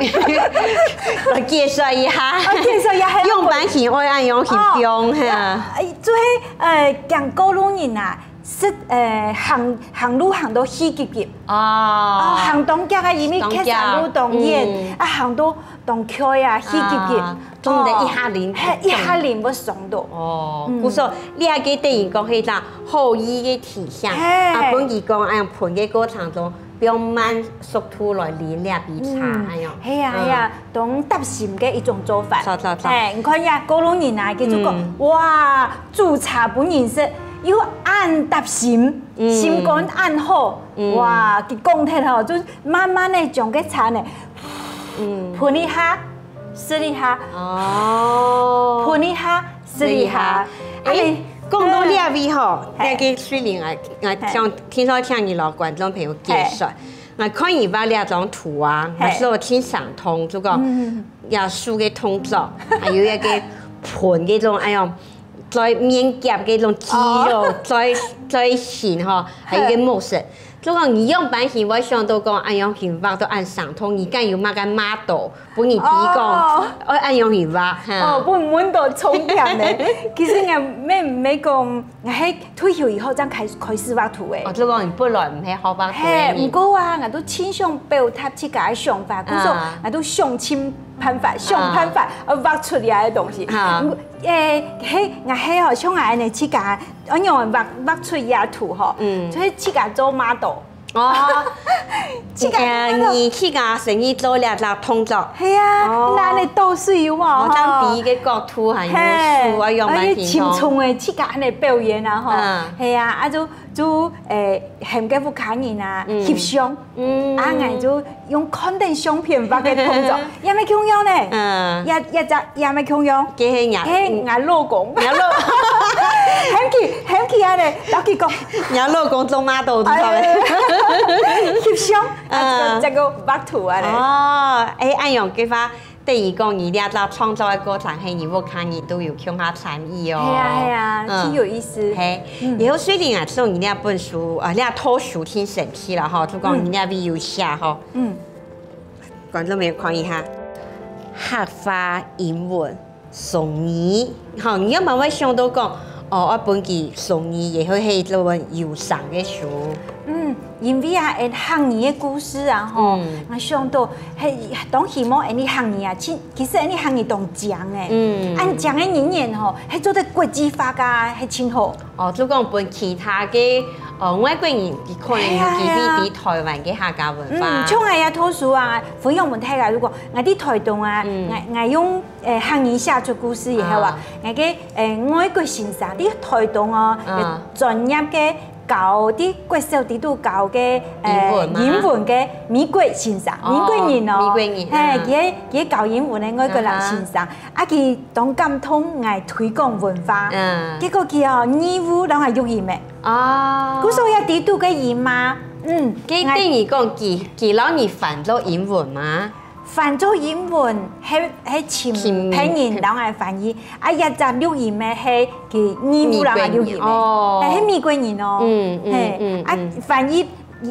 來介紹一下。哦，介紹一下，用板型愛恁樣形放，哦，係啊。哎，就係，呃，講過路人啊，係，呃，行行路行到氣急急，哦，哦，行當遽啊，因為當遽，歇山路當遠，嗯，啊，行到當遽啊，氣急急，啊， 中間一下淋，係，一下淋會傷到。哦，嗯，故所這個等於講係一隻好意个提醒，係，啊，分佢講，哎呀，噴个過程中，放慢速度來淋這杯茶，嗯，哎喲，係啊，嗯，係啊，當貼心个一種做法。著，著，著。係，你看呀，過路人啊，佢就講，嗯，哇，煮茶分人食，又恁貼心，嗯，心肝恁好，嗯，哇，佢講忒吼，就慢慢个將个茶呢，嗯，噴一下， 試一下，哦，噴一下，試一下。試一下。哎，哎，講到這位吼，嘿，這個水靈啊，𠊎想聽說聽你摎觀眾朋友介紹，嘿，𠊎看你畫這張圖啊，嘿，𠊎係有盡想通，就講，嗯，這手个動作，還有一個噴該種，哎喲，在面頰該種肌肉，哦，在在線吼，還有一個目神。 就講你樣般形會想到講，恁樣形畫到恁生動，你敢有麼个model，分你知講，哦，愛恁樣形畫，哈。哦，分問到重點呢。其實𠊎乜毋係講，𠊎係退休以後正開始開始畫圖个。哦，就講你本來毋係好畫圖个人。嘿，毋過啊，𠊎都盡想表達自家个想法，故所，啊，𠊎都想盡辦法，想辦法，啊，呃，畫出來个東西。啊。毋過，誒，嘿，𠊎係哦，像𠊎恁樣自家 恁樣畫畫出這圖吼，嗯，就係自家做model。哦，自家做model。呃，你自家先去做這隻動作。係啊，哦，拿來倒水有無？哦，這樣佢个角度還有樹啊，樣般而且輕鬆个，自家恁樣表演啊，吼。嗯。係啊，啊就，就，誒，喊个屋下人啊，嗯。翕相。嗯。啊，𠊎就用看等相片畫个動作，也無共樣呢。嗯。也，也隻，也無共樣。這係若，該𠊎老公。若老，喊佢，喊佢啊咧，摎佢講。若老公做model，知道無？哎，翕相，啊，這個，嗯。這個畫圖啊咧。哦，哎，恁樣个話， 等於講，你這隻創作个過程，係你屋下人都有共下參與哦。係啊，係啊，嗯。真有意思。係，嗯。然後雖然啊，像你這本書，啊，你這套書挺神奇啦吼，就講你這位有寫吼。嗯。觀眾朋友看一下，客話、英文、雙語，吼，你有無會想到講，哦，愛分佢雙語，也會係一本有聲个書？嗯，因為啊，誒，客語个故事啊，吼，嗯。𠊎想到，係，當希望𠊎俚客語啊，其 其實𠊎俚客語當靚誒，嗯。恁靚个語言吼，係做得國際化个，係真好。哦，就講分其他个，呃，外國人，佢可能有機會知台灣个客家文化。係啊，係啊。嗯，像𠊎也讀書啊，分享分大家，如果𠊎在台東啊，嗯。𠊎，𠊎用，呃，客語寫出故事以後啊，啊。𠊎个，呃，外國先生在台東哦，啊。有專業个 教在國小裡肚教个，呃，英文嗎？英文个美國先生，哦，美國人哦。美國人，係，嗯。佢个，佢个教英文个外國人先生。啊哈。啊，佢當感動𠊎推廣文化。嗯。結果佢哦，義務摎𠊎錄音誒。哦。故所也裡肚个音嘛，嗯，該等於講，佢，佢摎你翻做英文嗎？ 翻做英文，係，係請，請別人摎𠊎翻譯。啊，這隻錄音个係佢義務摎𠊎錄音个，美國人，哦。係，係美國人哦。嗯，嗯，係，嗯，啊，嗯。翻譯，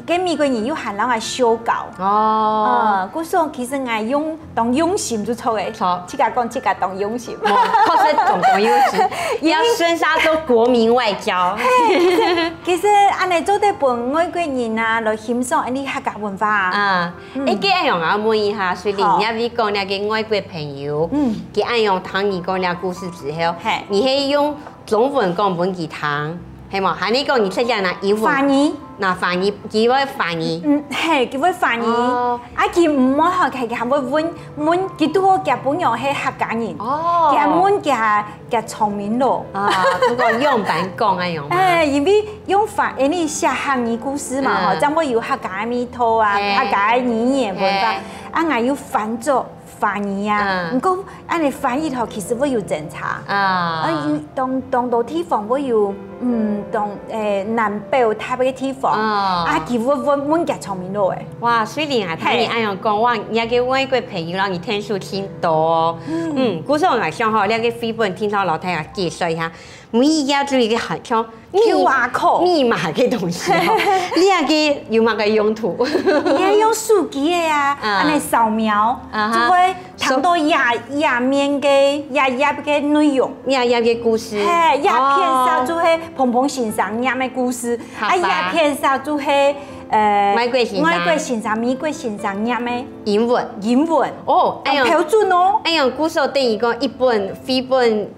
該美國人又還摎𠊎修稿。哦。呃，故所其實𠊎用，當用心就著誒。著。自家講自家當用心。哦，確實當，當用心。因為要順續做國民外交。係，其實，其實恁樣做得分外國人啊，來欣賞𠊎俚客家文化啊。啊。 嗯。誒，該恁樣啊，問一下，水玲，好。你也會講那個外國朋友，嗯。佢恁樣聽你講那故事之後，嘿。你係用中文講分佢聽，係無？還係講你直接拿英文？翻譯。拿翻譯，佢會翻譯。嗯，嘿，佢會翻譯。哦。啊，佢毋會學，佢，佢還會問，問，佢拄好佢餔娘係客家人。哦。佢還問佢 佢聰明咯。啊，不過用般講啊，用嘛。哎，因為用法，因為寫客語故事嘛，吼，嗯。正會有客家个味道啊，嘿。客家个語言文化。嘿。啊，𠊎又翻做華語啊，嗯。毋過恁樣翻譯吼，其實會有爭差。啊。啊，有當，當多地方會有，嗯，當，誒，南北有差別个地方。啊。啊，佢會問，問佢聰明咯，誒。哇，水玲啊，聽你嘿。恁樣講，哇，你个外國朋友讓你聽數聽多哦。嗯。嗯，故所𠊎想吼，這個繪本聽到老太太介紹一下， 每一頁就一個很像密，Q R code。密碼个東西吼。你那個有麼个用途？你愛用手機个啊，啊。恁樣掃描，啊哈。就會看到頁，頁面个，頁頁个內容。頁頁个故事。嘿，頁片上就係彭彭先生念个故事，哦。啊，客話。頁片上就係，呃，外國先生。外國先生、美國先生念个。英文。英文。哦，哎喲。當標準哦。哎喲，故所等於講一本繪本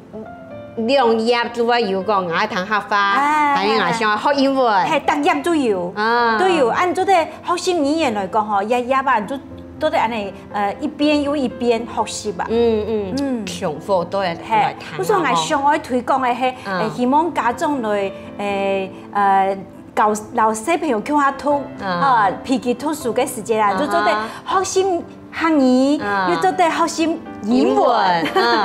兩頁就會有講，𠊎愛聽客話，哎，還有𠊎想學英文。嘿，逐頁都有，啊。都有。按照這學習語言來講吼，頁頁啊，就做得恁樣，呃，一遍又一遍學習啊。嗯，嗯，嗯。重複都會來聽啊吼。嘿，故所𠊎想愛推廣个係，嗯。呃，希望家長來，呃，呃，教，摎小朋友共下讀，嗯。啊，陪佢讀書个時節啊，啊哈。就做得學習 客語，啊。又做得學習英文。英文，嗯。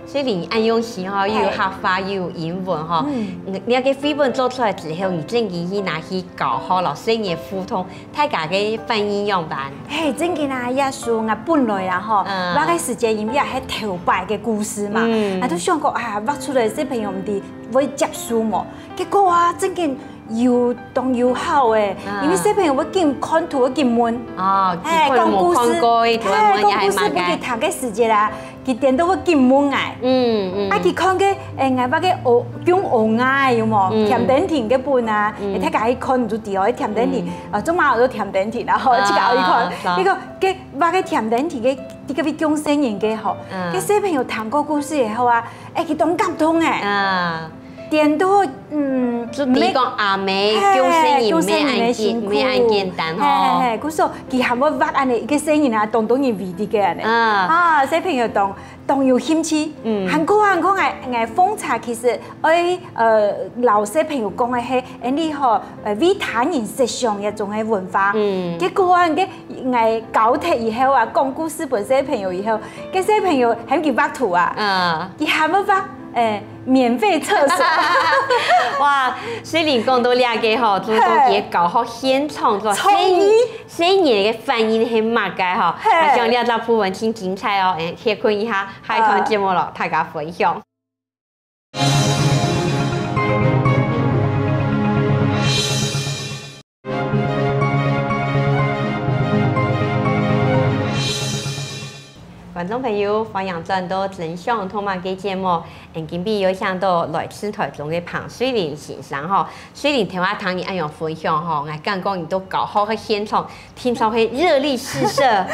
所以你恁用心吼，又有客話，嘿。又有英文吼。嗯。你，你个繪本做出來之後，你正經去拿去教學，老師也互動，大家个反應樣般？嘿，正經啊，這書啊，本來啊吼，嗯。畫个時間因為也係頭擺个故事嘛，嗯。啊，都想講啊，畫出來小朋友毋知會接受無？結果啊，正經 有當有效誒，啊。因為小朋友會緊看圖，會緊問。哦，嘿，佢可能無看過，佢可能無看過，佢就會問，嘿，講故事分佢聽个時節啊，佢顛倒會緊問𠊎。嗯，嗯。啊，佢看个，誒，𠊎畫个蚵，用蚵仔有無？嗯。甜點店个本啊，嗯。誒，大家去看就知哦，甜點店，嗯。啊，做麼个有甜點店啊，吼，啊，自家去看。是。結果，該畫个甜點店个，這個比較細人个吼，嗯。該小朋友聽過故事以後啊，誒，佢當感動誒。啊。 顛倒，嗯，就比講阿姆，嘿，降細人毋係恁簡，毋係恁簡單吼。嘿，嘿，嘿，故所，佢還會畫恁樣，一個細人啊，當當然為這個恁樣。啊。啊，小朋友當，當有興趣。嗯。還過還過，𠊎𠊎奉茶其實愛呃摎小朋友講个係，恁呢吼，呃為他人設想一種个文化。嗯。結果啊，該𠊎教忒以後啊，講故事分小朋友以後，該小朋友喊佢畫圖啊，啊。佢還會畫，誒，免費廁所。哇，雖然講到這個吼，就講佢个教學現場，做創意。 細人个反應係麼个吼？嘿。啊，像這隻部分真精彩哦，誒，歇睏一下，下一段節目咯，大家分享。觀眾朋友，歡迎轉到《真想讀麼个》節目。 𠊎今晡日有請到來自臺中个彭瑞玲先生吼。瑞玲頭下聽你恁樣分享吼，𠊎感覺你到教學个現場，聽說係熱力四射，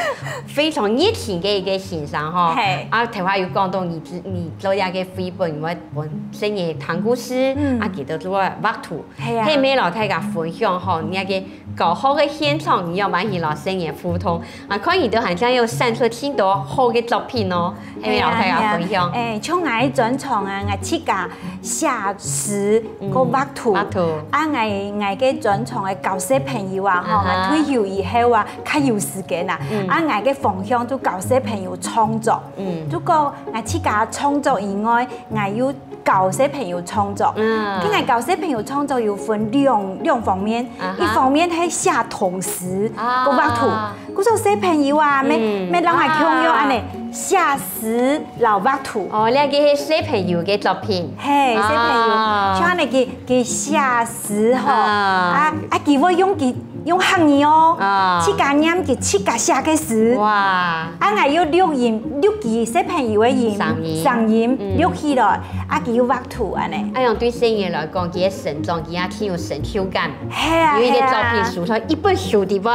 非常熱情个一個先生吼。嘿。啊，頭下有講到你，你做這個繪本，你會分細人聽故事，嗯。啊，佢兜做畫圖。係啊。係毋係摎大家分享吼，你該個教學个現場，你仰般去摎細人互動？ 啊，看你兜還像有產出盡多好个作品哦，係毋係摎大家分享？係啊，係啊。誒，像𠊎个專長啊，𠊎自家寫詩，嗯，過畫圖。畫圖。啊，𠊎，𠊎个專長个教小朋友啊，吼，啊哈。𠊎退休以後啊，較有時間啊，嗯。啊，𠊎个方向就教小朋友創作。嗯。就講𠊎自家創作以外，𠊎又 教小朋友創作。嗯。今日教小朋友創作有分兩，兩方面，啊哈。一方面係寫童詩，啊。過畫圖。故所小朋友啊，乜，嗯。乜摎𠊎共樣恁呢，啊。寫詩摎畫圖。哦，這個係小朋友个作品。嘿，小朋友，啊。像恁呢佢，佢寫詩吼，啊。啊，啊，佢會用佢 用客語哦，啊。自家唸佢自家寫个詩。哇。啊，𠊎有錄音，錄佢小朋友个音，聲音。聲音，嗯。錄起來，啊，佢有畫圖恁呢。哎喲，對細人來講，佢个成長，佢也挺有成就感。係啊，因為你个作品，係啊。收到一本書裡背。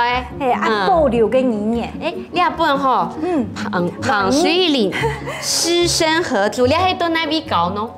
係啊，嗯。保留个語言。誒，這本吼，嗯。彭，彭瑞玲，師生合著，這係到哪位搞呢？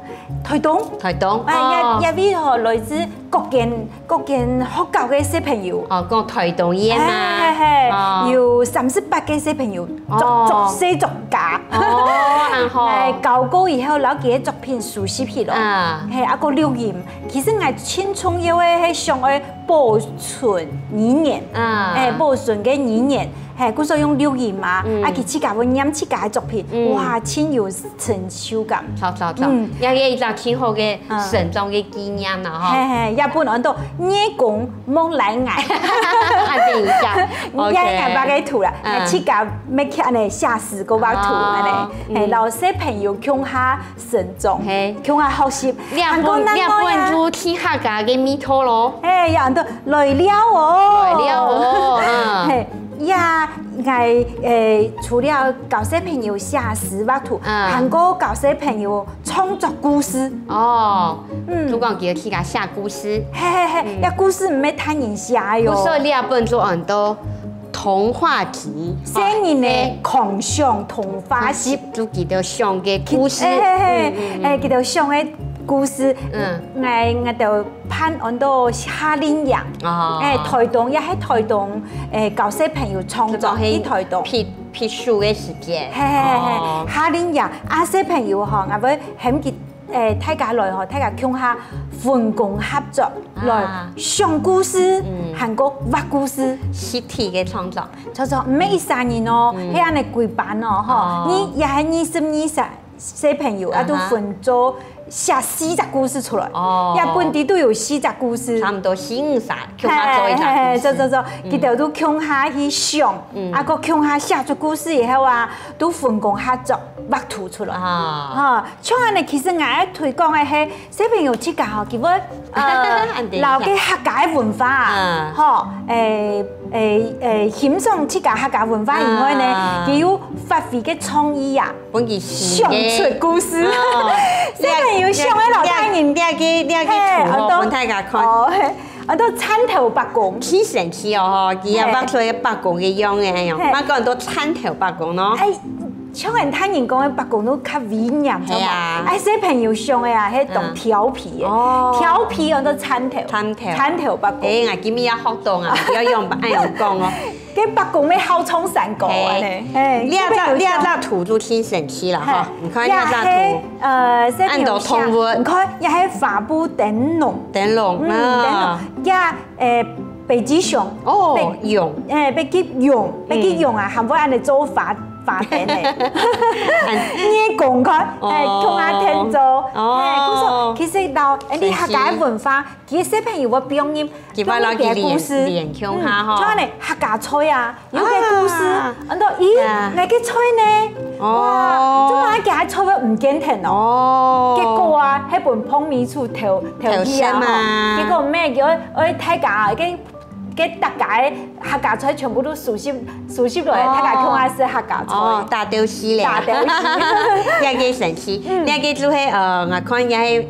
臺東。臺東，哎，哦。這，這位吼，來自各間，各間學校个小朋友。哦，講臺東縣嘛。嘿，嘿，嘿，哦。有三十八個小朋友，哦。作，作詩作家。哦，恁好。哎，教過以後，摎佢个作品收集起來。啊。嘿，啊，過錄音。其實𠊎盡重要个係想愛保存語言，啊。哎，保存个語言。 嘿，故所用錄音嘛，嗯。啊，佢自家會唸自家个作品，嗯。哇，盡有成就感。著，著，著。嗯。也係一隻盡好个，嗯。成長个紀念啦，吼。嘿，嘿，也分安到葉公莫來𠊎。啊，等一下。也，OK。也畫个圖啦，嗯。自家make恁呢寫詩過畫圖，哦，恁呢。嘿，嗯。摎小朋友共下成長，嘿。共下學習。這本，還過另外啊，這本就係客家个味道咯。嘿，也安到來尞哦。來尞哦，嗯。嘿， 呀，𠊎，誒，除了教小朋友寫詩畫圖，啊。還過教小朋友創作故事。哦，嗯。就講佢自家寫故事。嘿，嘿，嘿，嗯。這故事毋係大人寫个喲。故所這本就安到童話集。細人个，哦，嘿。共享童話集。就佢兜想个故事。嘿，嘿，嘿，嗯，嗯，嗯。誒，佢兜想个故事。嗯。𠊎，𠊎兜 辦安到夏令營。哦。誒，臺東，也係臺東，誒，教小朋友創作，去臺東。避，避暑个時間。嘿，嘿，嘿，哦。夏令營，啊，小朋友吼，𠊎會喊佢，誒，大家來吼，大家共下分工合作，啊。來想故事，嗯。還過畫故事。集體个創作。創作，毋係一儕人哦，嗯。係恁呢規班哦，吼，哦。你也係二十二儕 小朋友，啊，啊哈。都分做寫四隻故事出來。哦。這本裡肚有四隻故事。差毋多四五儕，共下做一隻故事。嘿，嘿，做，做，做，嗯。佢兜都共下去想，嗯。啊，過共下寫出故事以後啊，都分工合作畫圖出來。啊。吼，像恁呢，其實𠊎愛推廣个係 小朋友自家吼，佢會，呃，恁得意啊。摎个客家个文化啊，嗯。吼，誒，誒，誒，欣賞自家客家文化以外呢，啊。佢有發揮个創意啊，分佢想个。想出故事。哦。小朋友想个摎大人，這，這，這，這，這，嘿，圖吼，安到，分大家看。哦，嘿，安到顫頭伯公。真神奇哦，吼，佢也，嘿。畫出一個伯公个樣仔，哎喲，嘿。乜講安到顫頭伯公咯。哎，像𠊎大人講个伯公都較威嚴，係啊。哎，小朋友想个啊，係當調皮个，哦，調皮安到顫頭，顫頭，顫頭伯公。哎，𠊎今日也學到啊，毋愛用，毋愛用講哦。該伯公愛好唱山歌啊呢，哎，這隻這隻圖就真神奇了哈，你看這隻圖，呃，按到動物，你看也係花布燈籠，燈籠，嗯，燈籠，也 誒，北極熊，哦，用，誒，北極熊，北極熊啊，還會恁樣做花花燈誒。你講看，誒，共下天做，誒，故所其實到，誒，你客家文化，其實小朋友會放入，佢會摎佢連連共下吼，像恁樣客家菜啊，有個故事，恁多，咦，哪個菜呢？哇，做麼个客家菜會毋見忒哦？哦，結果啊，係分膨尾鼠偷偷去啊吼，結果咩，佢愛愛大家个 該大家个客家菜全部都收集收集落來，大家共下食客家菜。哦，打鬥死咧，打鬥死。這個神奇，這個就係呃，𠊎看應該係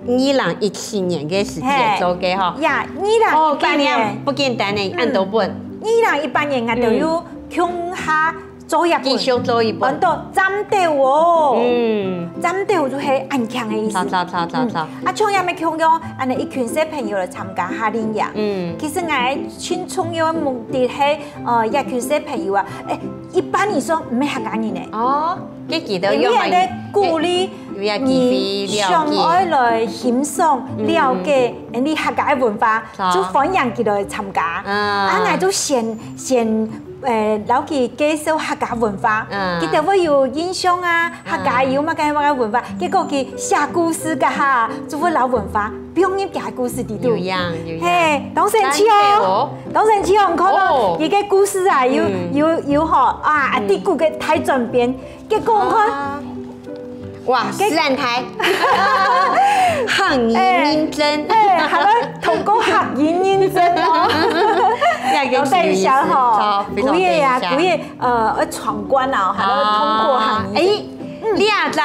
二零一七年个時節做个吼。呀，二零一八年，不簡單呢，恁多本。二零一八年，𠊎都有共下 做一本，繼續做一本，安到站斗哦。嗯，站斗就係恁慶个意思。著著著著著。啊，像也乜共樣，恁樣一群小朋友來參加夏令營。嗯，其實𠊎盡重要个目的係，呃，一群小朋友啊，誒，一般來說毋係客家人呢。哦，該佢兜有乜个鼓勵，有一機會了解，你想愛來欣賞、了解，你客家个文化，就歡迎佢來參加。啊，𠊎就先先 誒，摎佢介紹客家文化，佢兜會有印象啊，客家有麼个麼个文化，結果佢寫故事个哈，就會摎文化放入佢个故事裡肚。有影有影，嘿，當神奇哦，當神奇哦！你看到佢个故事啊，有有有吼啊，啊，第九个大轉變，結果你看。 哇，實在太，客語認證，哎，還要通過客語認證哦。要等一下哈，古月呀，古月，呃，要闖關啊，還要通過客語認證。哎，這隻，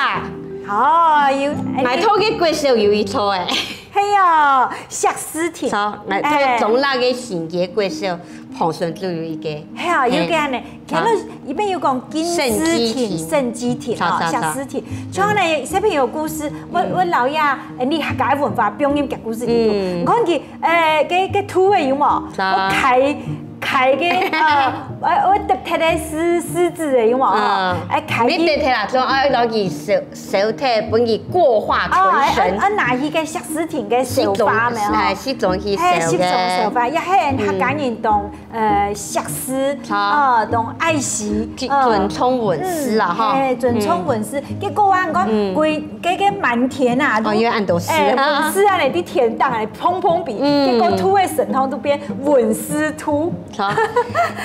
哦，有，買套个國小有一套哎。係哦，石獅亭，好，買套中壢个新个國小，旁邊就有一個。係啊，有个呢，看到裡面有講金獅亭、聖雞亭啊，石獅亭。像呢，小朋友故事，𠊎𠊎老爺，哎，你客家文化放入个故事裡肚，你看佢，哎，个个圖个有無？我開開个，呃，我我特特个獅獅子个有無？哎，開个。你特特啦，總愛摎佢收收忒，分佢過化成神。啊，拿去个石獅亭个收花咩？哎，是種去收个。哎，是種收花，也係客家人當 呃，惜事，哦，當愛惜，尊重文字啦，吼。哎，尊重文字。結果啊，你看，歸該个滿田啊，哦，因為恁多事。哎，文字啊，你在田當啊，砰砰比，結果兔个身上都變文字兔。好，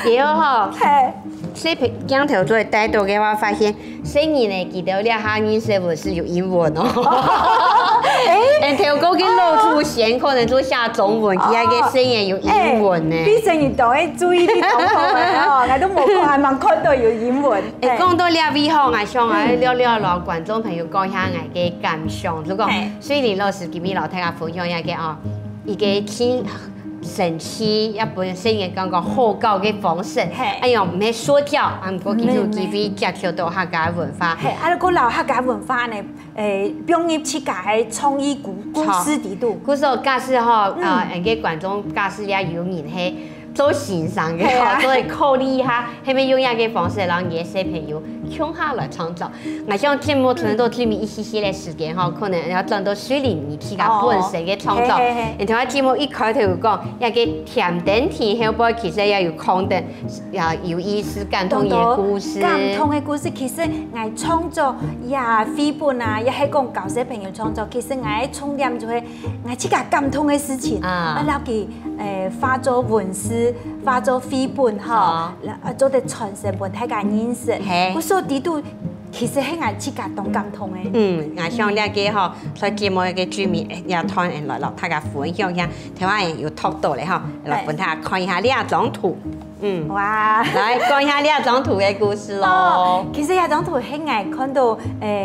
對吼。嘿，所以鏡頭做得帶到个話，發現 細人呢，佢兜這下認識文字有英文哦。哎，頭過个老祖先可能就寫中文，佢个細人有英文呢。哎，畢生你都會注意，你都好个哦，𠊎都無看，還吂看到有英文。哎，講到這位吼，𠊎想啊，聊聊摎觀眾朋友講一下𠊎个感想。就講，雖然老師今日摎大家分享一個哦，一個親 神奇，也分細人感覺好搞个方式。哎喲，毋係說教，啊，毋過佢有機會接觸到客家文化。嘿，啊，如果摎客家文化呢，誒，放入自家个創意故故事裡肚。故所假使吼，呃，𠊎个觀眾假使也有人係做先生个吼，做得考慮一下，係毋係用這個方式，摎你个小朋友共下來創作。 𠊎想節目存到最尾一息息个時間吼，可能愛轉到水靈你自家本身个創作。然後節目一開頭有講，這個甜點天后背其實也有講等，也有意思感動个故事。感動个故事，其實𠊎創作也繪本啊，也係講教小朋友創作，其實𠊎个重點就係𠊎自家感動个事情，啊，愛摎佢誒化做文字，化做繪本吼，啊，做得傳承分大家認識。故所裡肚 其實係𠊎自家當感動个。嗯，𠊎想這個吼，在節目个最尾，這段來摎大家分享一下，頭下有讀到咧吼，來分大家看一下這張圖。嗯，哇，來看一下這張圖个故事咯。其實這張圖係𠊎看到，誒，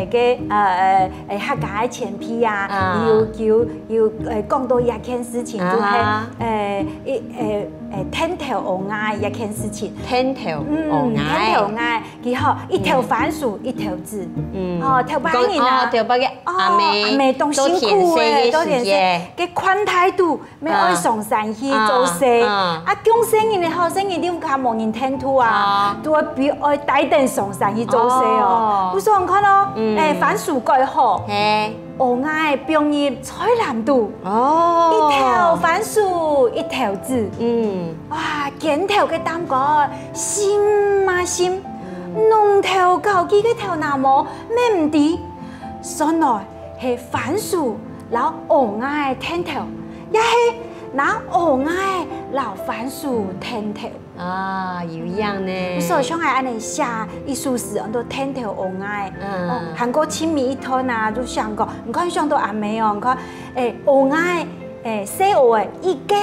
个，呃，誒，客家个前輩啊，有有有，誒，講到一件事情，就係，誒，一，誒。誒，𢯭頭學𠊎這件事情。𢯭頭學𠊎。𢯭頭學𠊎，佢吼，一頭番薯，一頭紙。嗯。哦，頭擺人啊。哦，頭擺个阿姆，哦，阿姆當辛苦誒，做田事个時節。該款態度， 乜愛上山去做事。啊，降細人个吼，細人你屋下無人𢯭頭啊，都愛比愛帶等上山去做事哦。有時候你看哦，誒，番薯蓋好，學𠊎放入菜籃肚，一頭番薯一頭紙，嗯，哇，肩頭个擔高，心嘛心，弄頭搞佢个頭那毛，乜毋知，原來 係番薯摎學𠊎𢯭頭，也係拿學𠊎摎番薯𢯭頭。啊，有影呢。所以像𠊎恁樣寫一首詩，安到𢯭頭學𠊎。嗯。哦，還過盡尾一段啊，就想講，你看想到阿姆哦，你看，誒，學𠊎，誒，細學誒，一個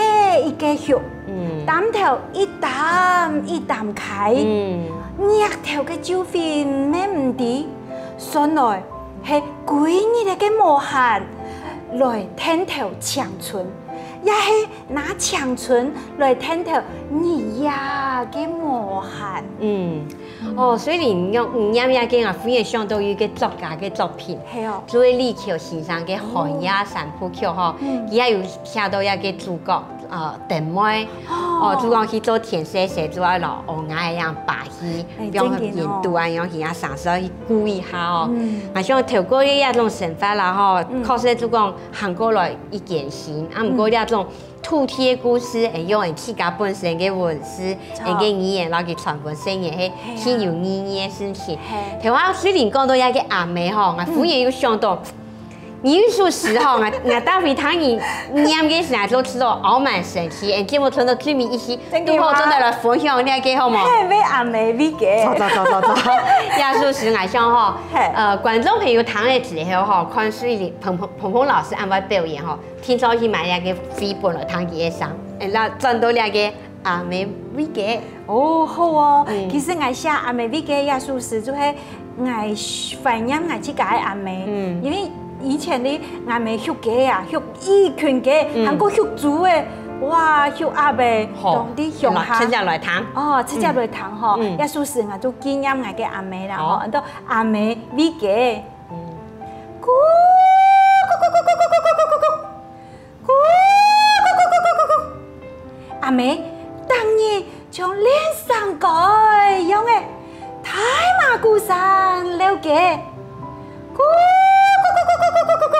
一個畜，嗯，擔頭一擔一擔㧡，嗯，額頭个皺紋乜毋知， 算來係歸日个無閒來𢯭頭青春，也係拿青春來𢯭頭日夜个無閒。嗯，哦，所以你用你念這个啊，忽然想到有一个作家个作品，係哦。就係李喬先生个《寒夜三部曲》吼，嗯，佢也有寫到一个主角，呃，燈妹。 哦，就講去做田事時，就愛摎學𠊎恁樣爬去，哎，比方講，真个哦，印度啊，樣去啊，上山去顧一下哦。嗯。啊，像透過這種生活啦吼，嗯，確實就講行過來一艱辛，啊，毋過這種土地个故事，會用自家本身个文字，著，个語言，摎佢傳分細人，係，係啊，盡有意義个事情。係。頭下雖然講到這个阿姆吼，𠊎忽然有想到， 你有首詩吼，𠊎，𠊎逐擺聽你念个時節，就知道還蠻神奇。哎，節目傳到最尾一息，真个嗎？堵好做得來分享這个好無？嘿，為阿姆為个。走走走走走。這首詩𠊎想吼，嘿，呃，觀眾朋友聽了之後吼，看水靈，彭彭彭彭老師恁會表演吼，聽說去買這个繪本來聽佢个聲，哎，那轉到這个阿姆為个。哦，好哦。嗯。其實𠊎寫阿姆為个這首詩，就係 𠊎懷念𠊎自家个阿姆，嗯，因為以前呢，𠊎姆畜雞啊，畜一群雞，嗯，還過畜豬誒，哇，畜鴨誒，好，當地鄉下。來，直接來聽。哦，直接來聽吼，嗯，這首詩𠊎就紀念𠊎个阿姆啦，吼，好，安到阿姆為个。嗯。咕，咕咕咕咕咕咕咕咕咕咕。 咕，咕，咕，咕，咕，咕，咕。阿姆逐日像練聲歌樣誒，大嫲牯聲遛雞。咕，咕，咕，咕，咕，咕，咕，咕，咕。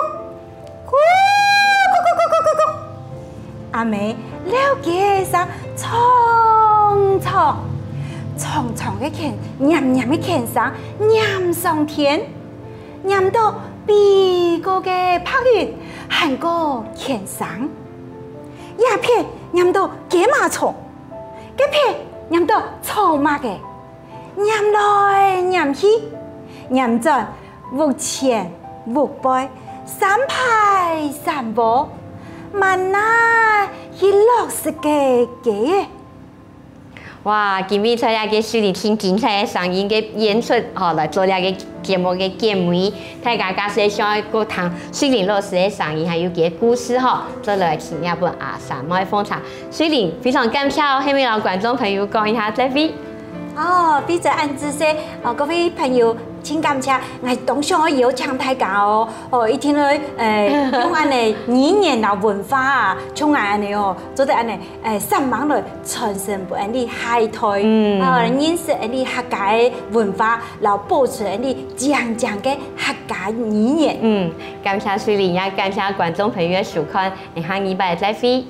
咕，咕，咕，咕，咕，咕，咕。阿姆遛雞个聲長長，長長个犬，黏黏个犬聲，黏上天。 黏到飛過个白雲，還過牽生。這片黏到雞嫲床，該片黏到草蜢仔，黏來黏去，黏轉屋前屋背，山排山窩，滿哪去落食个雞仔。 哇，今晡日在這个水靈盡精彩个聲音个演出，吼，來做這个節目个結尾。大家假使想愛過聽水靈老師个聲音，還有佢个故事吼，做來請這本阿三妹奉茶。水靈，非常感謝哦，係毋係摎觀眾朋友講一下再會。哦，非常恁仔細，哦，各位朋友，真感謝，𠊎當想愛邀請大家哦，哦，一定愛，誒，用恁樣語言啊文化啊，像𠊎恁樣哦，做得恁樣，誒，上網來 傳承分𠊎俚下一代，嗯，啊，認識𠊎俚客家个文化，摎保存𠊎俚靚靚个客家語言。嗯，感謝水靈，也感謝觀眾朋友个收看，下禮拜再會。